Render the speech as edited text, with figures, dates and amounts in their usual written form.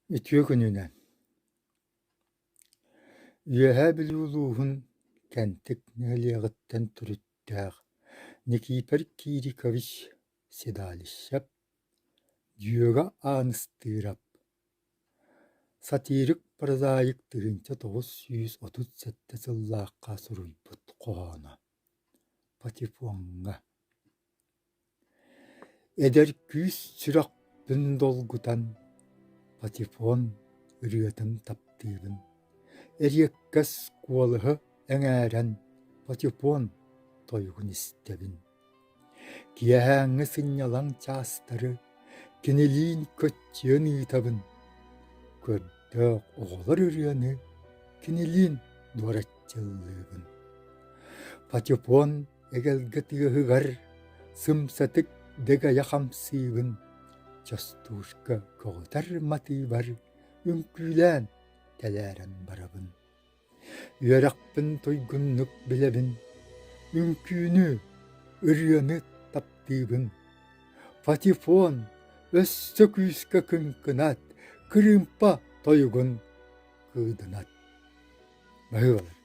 Үтүө күнүнэн! Үөһээ Бүлүү улууһун Кэнтик нэһилиэгиттэн төрүттээх Никифор Кирикович Седалищев, Дьүөгэ Ааныстыырап, сатирик прозаик 1937 сыллаахха суруйбут хоһооно «Патефоҥҥа» Эдэр күүс сүрэхпин долгутан, патефон ырыатын таптыыбын, эриэккэс куолаһы эҥээрэн патефон тойугун истэбин. Киэһээҥҥи сынньалаҥ чаастары кинилиин көччүйэн ыытабын, көрдөөх оҕолор ырыаны кинилиин дуораччы ыллыыбын. Патефон эгэлгэ тыаһыгар сымсатык дэгэйэ хамсыыбын, частушка көҕүтэр матыыбар үҥкүүлээн тэлээрэн барабын. Үөрэхпин туйгуннук билэбин, үҥкүүнү, ырыаны таптыыбын. Патефон өссө күүскэ кыҥкынат, кырыымпа тойугун кыыдынат. Баһыыбалар.